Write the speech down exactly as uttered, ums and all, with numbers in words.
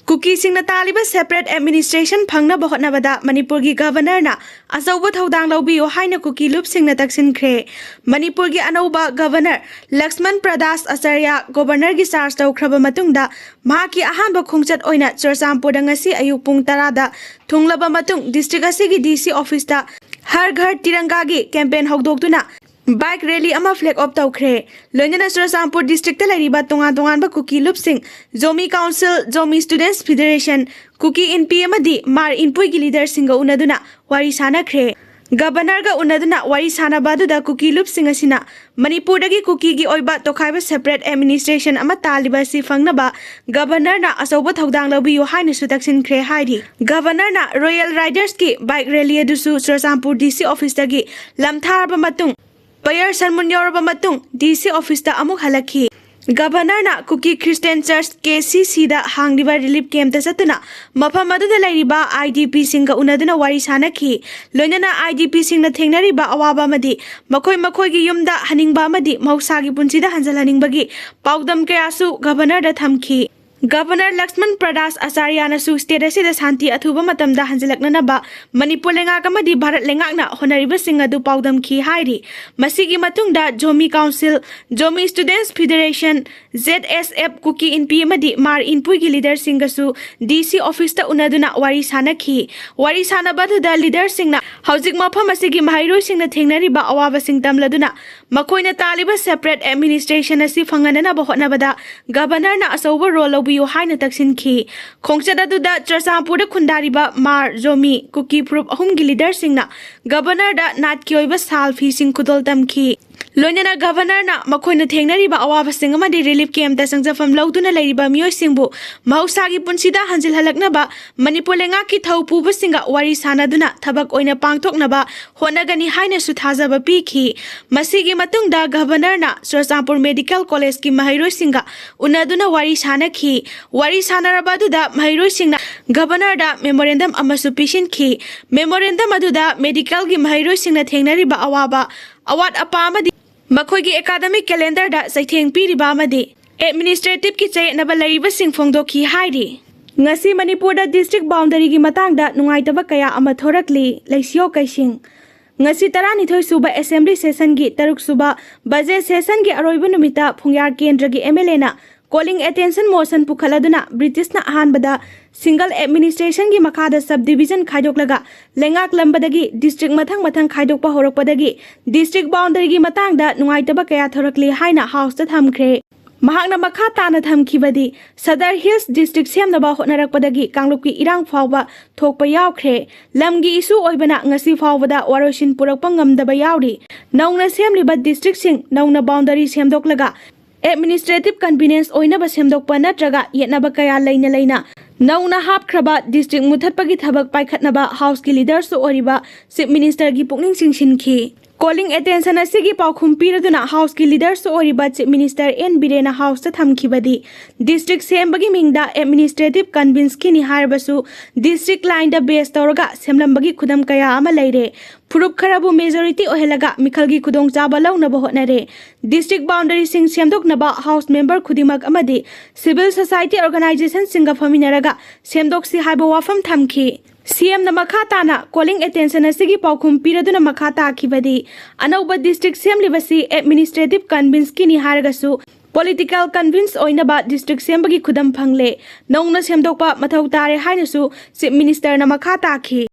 ꯀꯨꯀꯤꯁꯤꯡꯅ ꯇꯥꯜꯂꯤꯕ separate administration ꯐꯪꯅꯕ ꯍꯣꯠꯅꯕꯗ ꯃꯅꯤꯄꯨꯔꯒꯤ Governorꯅ ꯑꯆꯧꯕ ꯊꯧꯗꯥꯡ ꯂꯧꯕꯤꯌꯨ ꯍꯥꯏꯅ ꯀꯨꯀꯤ ꯂꯨꯞꯁꯤꯡꯅ ꯇꯛꯁꯤꯟꯈ꯭ꯔꯦ꯫ ꯃꯅꯤꯄꯨꯔꯒꯤ ꯑꯅꯧꯕ Governor ꯂꯛꯁꯃꯟ ꯄ꯭ꯔꯗꯥꯁ ꯑꯆꯥꯔꯌ Governorꯒꯤ charge ꯇꯧꯈ꯭ꯔꯕ ꯃꯇꯨꯡꯗ ꯃꯍꯥꯛꯀꯤ ꯑꯍꯥꯟꯕ ꯈꯣꯡꯆꯠ ꯑꯣꯏꯅ ꯆꯨꯔꯆꯥꯟꯄꯨꯔꯗ ꯉꯁꯤ ꯑꯌꯨꯛ ꯄꯨꯡ ꯇꯔꯥꯗ ꯊꯨꯡꯂꯕ ꯃꯇꯨꯡ district ꯑꯁꯤꯒꯤ D C officeꯇ ꯍꯔ ꯘꯔ ꯇꯤꯔꯪꯒꯥꯒꯤ campaign ꯍꯧꯗꯣꯛꯇꯨꯅ bike rally ꯑꯃ flag off ꯇꯧꯈ꯭ꯔꯦ꯫ ꯂꯣꯏꯅꯅ ꯆꯨꯔꯆꯥꯟꯄꯨꯔ districtꯇ ꯂꯩꯔꯤꯕ ꯇꯣꯉꯥꯟ ꯇꯣꯉꯥꯟꯕ ꯀꯨꯀꯤ ꯂꯨꯞꯁꯤꯡ, Zomi Council, Zomi Students Federation, ꯀꯨꯀꯤ ꯏꯟꯄꯤ ꯑꯃꯗꯤ ꯃꯥꯔ ꯏꯟꯄꯨꯏꯒꯤ leaderꯁꯤꯡꯒ ꯎꯅꯗꯨꯅ ꯋꯥꯔꯤ ꯁꯥꯅꯈ꯭ꯔꯦ꯫ Governorꯒ ꯎꯅꯗꯨꯅ ꯋꯥꯔꯤ ꯁꯥꯅꯕ ꯑꯗꯨꯗ ꯀꯨꯀꯤ ꯂꯨꯞꯁꯤꯡ ꯑꯁꯤꯅ ꯃꯅꯤꯄꯨꯔꯗꯒꯤ ꯀꯨꯀꯤꯒꯤ ꯑꯣꯏꯕ ꯇꯣꯈꯥꯏꯕ separate administration ꯑꯃ ꯇꯥꯜꯂꯤꯕ ꯑꯁꯤ ꯐꯪꯅꯕ Governorꯅ ꯑꯆꯧꯕ ꯊꯧꯗꯥꯡ ꯂꯧꯕꯤꯌꯨ ꯍꯥꯏꯅꯁꯨ ꯇꯛꯁꯤꯟꯈ꯭ꯔꯦ ꯍꯥꯏꯔꯤ꯫ Governorꯅ Royal Ridersꯀꯤ bike rallyꯑꯗꯨꯁꯨ Churachandpur D C officeꯇꯒꯤ ꯂꯝꯊꯥꯔꯕ ꯃꯇꯨꯡ ꯄꯌꯔ ꯁꯟꯃꯨꯟ ꯌꯧꯔꯕ ꯃꯇꯨꯡ D C officeꯇ ꯑꯃꯨꯛ ꯍꯜꯂꯛꯈꯤ꯫ Governorꯅ ꯀꯨꯀꯤ Christian Church K C Cꯗ ꯍꯥꯡꯂꯤꯕ relief campꯇ ꯆꯠꯇꯨꯅ ꯃꯐꯝ ꯑꯗꯨꯗ ꯂꯩꯔꯤꯕ I D Pꯁꯤꯡꯒ ꯎꯅꯗꯨꯅ ꯋꯥꯔꯤ ꯁꯥꯅꯈꯤ꯫ ꯂꯣꯏꯅꯅ I D Pꯁꯤꯡꯅ ꯊꯦꯡꯅꯔꯤꯕ ꯑꯋꯥꯕ ꯑꯃꯗꯤ ꯃꯈꯣꯏ ꯃꯈꯣꯏꯒꯤ ꯌꯨꯝꯗ ꯍꯟꯅꯤꯡꯕ ꯑꯃꯗꯤ ꯃꯍꯧꯁꯥꯒꯤ ꯄꯨꯟꯁꯤꯗ ꯍꯟꯖꯤꯜꯍꯟꯅꯤꯡꯕꯒꯤ ꯄꯥꯎꯗꯝ ꯀꯌꯥꯁꯨ Governorꯗ ꯊꯝꯈꯤ꯫ Governor ꯂꯛꯁꯃꯟ ꯄ꯭ꯔꯗꯥꯁ ꯑꯆꯥꯔꯌꯅꯁꯨ state ꯑꯁꯤꯗ ꯁꯥꯟꯇꯤ ꯑꯊꯨꯕ ꯃꯇꯝꯗ ꯍꯟꯖꯤꯜꯂꯛꯅꯅꯕ ꯃꯅꯤꯄꯨꯔ ꯂꯩꯉꯥꯛ ꯑꯃꯗꯤ ꯚꯥꯔꯠ ꯂꯩꯉꯥꯛꯅ ꯍꯣꯠꯅꯔꯤꯕꯁꯤꯡ ꯑꯗꯨ ꯄꯥꯎꯗꯝꯈꯤ ꯍꯥꯏꯔꯤ꯫ ꯃꯁꯤꯒꯤ ꯃꯇꯨꯡꯗ Zomi Council, Zomi Students Federation, Z S F ꯀꯨꯀꯤ ꯏꯟꯄꯤ ꯑꯃꯗꯤ ꯃꯥꯔ ꯏꯟꯄꯨꯏꯒꯤ leaderꯁꯤꯡꯒꯁꯨ D C officeꯇ ꯎꯅꯗꯨꯅ ꯋꯥꯔꯤ ꯁꯥꯅꯈꯤ꯫ ꯋꯥꯔꯤ ꯁꯥꯅꯕ ꯑꯗꯨꯗ leaderꯁꯤꯡꯅ ꯍꯧꯖꯤꯛ ꯃꯐꯝ ꯑꯁꯤꯒꯤ ꯃꯍꯩꯔꯣꯏꯁꯤꯡꯅ ꯊꯦꯡꯅꯔꯤꯕ ꯑꯋꯥꯕꯁꯤꯡ ꯇꯝꯂꯗꯨꯅ ꯃꯈꯣꯏꯅ ꯇꯥꯜꯂꯤꯕ separate administration ꯑꯁꯤ ꯐꯪꯍꯟꯅꯅꯕ ꯍꯣꯠꯅꯕꯗ Governorꯅ ꯑꯆꯧꯕ role ꯂꯧꯕꯤꯌꯨ ꯍꯥꯏꯅ ꯇꯛꯁꯤꯟꯈꯤ꯫ ꯈꯣꯡꯆꯠ ꯑꯗꯨꯗ ꯆꯨꯔꯆꯥꯟꯄꯨꯔꯗ ꯈꯨꯟꯗꯥꯔꯤꯕ ꯃꯥꯔ, ꯖꯣꯃꯤ, ꯀꯨꯀꯤ ꯐꯨꯔꯨꯞ ꯑꯍꯨꯝꯒꯤ leaderꯁꯤꯡꯅ Governorꯗ ꯅꯥꯠꯀꯤ ꯑꯣꯏꯕ ꯁꯥꯜ ꯐꯤꯁꯤꯡ ꯈꯨꯗꯣꯜ ꯇꯝꯈꯤ꯫ ꯂꯣꯏꯅꯅ Governorꯅ ꯃꯈꯣꯏꯅ ꯊꯦꯡꯅꯔꯤꯕ ꯑꯋꯥꯕꯁꯤꯡ ꯑꯃꯗꯤ relief campꯇ ꯆꯪꯖꯐꯝ ꯂꯧꯗꯨꯅ ꯂꯩꯔꯤꯕ ꯃꯤꯑꯣꯏꯁꯤꯡꯕꯨ ꯃꯍꯧꯁꯥꯒꯤ ꯄꯨꯟꯁꯤꯗ ꯍꯟꯖꯤꯜꯍꯜꯂꯛꯅꯕ ꯃꯅꯤꯄꯨꯔ ꯂꯩꯉꯥꯛꯀꯤ ꯊꯧ ꯄꯨꯕꯁꯤꯡꯒ ꯋꯥꯔꯤ ꯁꯥꯅꯗꯨꯅ ꯊꯕꯛ ꯑꯣꯏꯅ ꯄꯥꯡꯊꯣꯛꯅꯕ ꯍꯣꯠꯅꯒꯅꯤ ꯍꯥꯏꯅꯁꯨ ꯊꯥꯖꯕ ꯄꯤꯈꯤ꯫ ꯃꯁꯤꯒꯤ ꯃꯇꯨꯡꯗ Governorꯅ ꯆꯨꯔꯆꯥꯟꯄꯨꯔ Medical Collegeꯀꯤ ꯃꯍꯩꯔꯣꯏꯁꯤꯡꯒ ꯎꯅꯗꯨꯅ ꯋꯥꯔꯤ ꯁꯥꯅꯈꯤ꯫ ꯋꯥꯔꯤ ꯁꯥꯅꯔꯕ ꯑꯗꯨꯗ ꯃꯍꯩꯔꯣꯏꯁꯤꯡꯅ Governorꯗ memorandum ꯑꯃꯁꯨ ꯄꯤꯁꯤꯟꯈꯤ꯫ Memorandum ꯑꯗꯨꯗ medicalꯒꯤ ꯃꯍꯩꯔꯣꯏꯁꯤꯡꯅ ꯊꯦꯡꯅꯔꯤꯕ ꯑꯋꯥꯕ, ꯑꯋꯥꯠ ꯑꯄꯥ ꯑꯃꯗꯤ ꯃꯈꯣꯏꯒꯤ academic calendarꯗ ꯆꯩꯊꯦꯡ ꯄꯤꯔꯤꯕ ꯑꯃꯗꯤ administrativeꯀꯤ ꯆꯌꯦꯠꯅꯕ ꯂꯩꯔꯤꯕꯁꯤꯡ ꯐꯣꯡꯗꯣꯛꯈꯤ ꯍꯥꯏꯔꯤ꯫ ꯉꯁꯤ ꯃꯅꯤꯄꯨꯔꯗ ꯗꯤꯁꯇ꯭ꯔꯤꯛ ꯕꯥꯎꯟꯗꯔꯤꯒꯤ ꯃꯇꯥꯡꯗ ꯅꯨꯡꯉꯥꯏꯇꯕ ꯀꯌꯥ ꯑꯃ ꯊꯣꯔꯛꯂꯤ꯫ ꯂꯩꯁꯤꯌꯣ ꯀꯩꯁꯤꯡ꯫ ꯉꯁꯤ ꯇꯔꯥꯅꯤꯊꯣꯏ ꯁꯨꯕ ꯑꯦꯁꯦꯝꯕ꯭ꯂꯤ ꯁꯦꯁꯟꯒꯤ ꯇꯔꯨꯛ ꯁꯨꯕ ꯕꯖꯦꯠ ꯁꯦꯁꯟꯒꯤ ꯑꯔꯣꯏꯕ ꯅꯨꯃꯤꯠꯇ ꯐꯨꯡꯌꯥꯔ ꯀꯦꯟꯗ꯭ꯔꯒꯤ ꯑꯦꯝ ꯑꯦꯜ ꯑꯦꯅ ꯀꯣꯂꯤꯡ ꯑꯦꯇꯦꯟꯁꯟ ꯃꯣꯁꯟ ꯄꯨꯈꯠꯂꯗꯨꯅ ꯕ꯭ꯔꯤꯇꯤꯁꯅ ꯑꯍꯥꯟꯕꯗ ꯁꯤꯡꯒꯜ ꯑꯦꯗꯃꯤꯅꯤꯁꯇ꯭ꯔꯦꯁꯟꯒꯤ ꯃꯈꯥꯗ ꯁꯕ ꯗꯤꯕꯤꯖꯟ ꯈꯥꯏꯗꯣꯛꯂꯒ ꯂꯩꯉꯥꯛꯂꯝꯕꯗꯒꯤ ꯗꯤꯁꯇ꯭ꯔꯤꯛ ꯃꯊꯪ ꯃꯊꯪ ꯈꯥꯏꯗꯣꯛꯄ ꯍꯧꯔꯛꯄꯗꯒꯤ ꯗꯤꯁꯇ꯭ꯔꯤꯛ ꯕꯥꯎꯟꯗꯔꯤꯒꯤ ꯃꯇꯥꯡꯗ ꯅꯨꯡꯉꯥꯏꯇꯕ ꯀꯌꯥ ꯊꯣꯔꯛꯂꯤ ꯍꯥꯏꯅ ꯍꯥꯎꯁꯇ ꯊꯝꯈ꯭ꯔꯦ꯫ ꯃꯍꯥꯛꯅ ꯃꯈꯥ ꯇꯥꯅ ꯊꯝꯈꯤꯕꯗꯤ, ꯁꯗꯔ ꯍꯤꯜꯁ ꯗꯤꯁꯇ꯭ꯔꯤꯛ ꯁꯦꯝꯅꯕ ꯍꯣꯠꯅꯔꯛꯄꯗꯒꯤ ꯀꯥꯡꯂꯨꯞꯀꯤ ꯏꯔꯥꯡ ꯐꯥꯎꯕ ꯊꯣꯛꯄ ꯌꯥꯎꯈ꯭ꯔꯦ꯫ ꯂꯝꯒꯤ ꯏꯁꯨ ꯑꯣꯏꯕꯅ ꯉꯁꯤ ꯐꯥꯎꯕꯗ ꯋꯥꯔꯣꯏꯁꯤꯟ ꯄꯨꯔꯛꯄ ꯉꯝꯗꯕ ꯌꯥꯎꯔꯤ꯫ ꯅꯧꯅ ꯁꯦꯝꯂꯤꯕ ꯗꯤꯁꯇ꯭ꯔꯤꯛꯁꯤꯡ ꯅꯧꯅ ꯕꯥꯎꯟꯗꯔꯤ ꯁꯦꯝꯗꯣꯛꯂꯒ ꯑꯦꯗꯃꯤꯅꯤꯁꯇ꯭ꯔꯦꯇꯤꯚ ꯀꯟꯚꯤꯅꯦꯟꯁ ꯑꯣꯏꯅꯕ ꯁꯦꯝꯗꯣꯛꯄ ꯅꯠꯇ꯭ꯔꯒ ꯌꯦꯠꯅꯕ ꯀꯌꯥ ꯂꯩꯅ ꯂꯩꯅ ꯅꯧꯅ ꯍꯥꯞꯈ꯭ꯔꯕ ꯗꯤꯁꯇ꯭ꯔꯤꯛ ꯃꯨꯊꯠꯄꯒꯤ ꯊꯕꯛ ꯄꯥꯏꯈꯠꯅꯕ ꯍꯥꯎꯁꯀꯤ ꯂꯤꯗꯔꯁꯨ ꯑꯣꯏꯔꯤꯕ ꯆꯤꯐ ꯃꯤꯅꯤꯁꯇꯔꯒꯤ ꯄꯨꯛꯅꯤꯡ ꯆꯤꯡꯁꯤꯟꯈꯤ꯫ ꯀꯣꯂꯤꯡ ꯑꯦꯇꯦꯟꯁꯟ ꯑꯁꯤꯒꯤ ꯄꯥꯎꯈꯨꯝ ꯄꯤꯔꯗꯨꯅ ꯍꯥꯎꯁꯀꯤ ꯂꯤꯗꯔꯁꯨ ꯑꯣꯏꯔꯤꯕ ꯆꯤꯐ ꯃꯤꯅꯤꯁꯇꯔ ꯑꯦꯟ ꯕꯤꯔꯦꯟꯅ ꯍꯥꯎꯁꯇ ꯊꯝꯈꯤꯕꯗꯤ, ꯗꯤꯁꯇ꯭ꯔꯤꯛ ꯁꯦꯝꯕꯒꯤ ꯃꯤꯡꯗ ꯑꯦꯗꯃꯤꯅꯤꯁꯇ꯭ꯔꯦꯇꯤꯚ ꯀꯟꯚꯤꯟꯁꯀꯤꯅꯤ ꯍꯥꯏꯔꯕꯁꯨ ꯗꯤꯁꯇ꯭ꯔꯤꯛ ꯂꯥꯏꯟꯗ ꯕꯦꯁ ꯇꯧꯔꯒ ꯁꯦꯝꯂꯝꯕꯒꯤ ꯈꯨꯗꯝ ꯀꯌꯥ ꯑꯃ ꯂꯩꯔꯦ꯫ ꯐꯨꯔꯨꯞ ꯈꯔꯕꯨ ꯃꯦꯖꯣꯔꯤꯇꯤ ꯑꯣꯏꯍꯜꯂꯒ ꯃꯤꯈꯜꯒꯤ ꯈꯨꯗꯣꯡꯆꯥꯕ ꯂꯧꯅꯕ ꯍꯣꯠꯅꯔꯦ꯫ ꯗꯤꯁꯇ꯭ꯔꯤꯛ ꯕꯥꯎꯟꯗꯔꯤꯁꯤꯡ ꯁꯦꯝꯗꯣꯛꯅꯕ ꯍꯥꯎꯁ ꯃꯦꯝꯕꯔ ꯈꯨꯗꯤꯡꯃꯛ ꯑꯃꯗꯤ ꯁꯤꯚꯤꯜ ꯁꯣꯁꯥꯏꯇꯤ ꯑꯣꯔꯒꯅꯥꯏꯖꯦꯁꯟꯁꯤꯡꯒ ꯐꯝꯃꯤꯟꯅꯔꯒ ꯁꯦꯝꯗꯣꯛꯁꯤ ꯍꯥꯏꯕ ꯋꯥꯐꯝ ꯊꯝꯈꯤ꯫ ꯁꯤ ꯑꯦꯝꯅ ꯃꯈꯥ ꯇꯥꯅ ꯀꯣꯂꯤꯡ ꯑꯦꯇꯦꯟꯁꯟ ꯑꯁꯤꯒꯤ ꯄꯥꯎꯈꯨꯝ ꯄꯤꯔꯗꯨꯅ ꯃꯈꯥ ꯇꯥꯈꯤꯕꯗꯤ, ꯑꯅꯧꯕ ꯗꯤꯁꯇ꯭ꯔꯤꯛ ꯁꯦꯝꯂꯤꯕꯁꯤ ꯑꯦꯗꯃꯤꯅꯤꯁꯇ꯭ꯔꯦꯇꯤꯚ ꯀꯟꯚꯤꯟꯁꯀꯤꯅꯤ ꯍꯥꯏꯔꯒꯁꯨ ꯄꯣꯂꯤꯇꯤꯀꯦꯜ ꯀꯟꯚꯤꯟꯁ ꯑꯣꯏꯅꯕ ꯗꯤꯁꯇ꯭ꯔꯤꯛ ꯁꯦꯝꯕꯒꯤ ꯈꯨꯗꯝ ꯐꯪꯂꯦ꯫ ꯅꯧꯅ ꯁꯦꯝꯗꯣꯛꯄ ꯃꯊꯧ ꯇꯥꯔꯦ ꯍꯥꯏꯅꯁꯨ ꯆꯤꯐ ꯃꯤꯅꯤꯁꯇꯔꯅ ꯃꯈꯥ ꯇꯥꯈꯤ꯫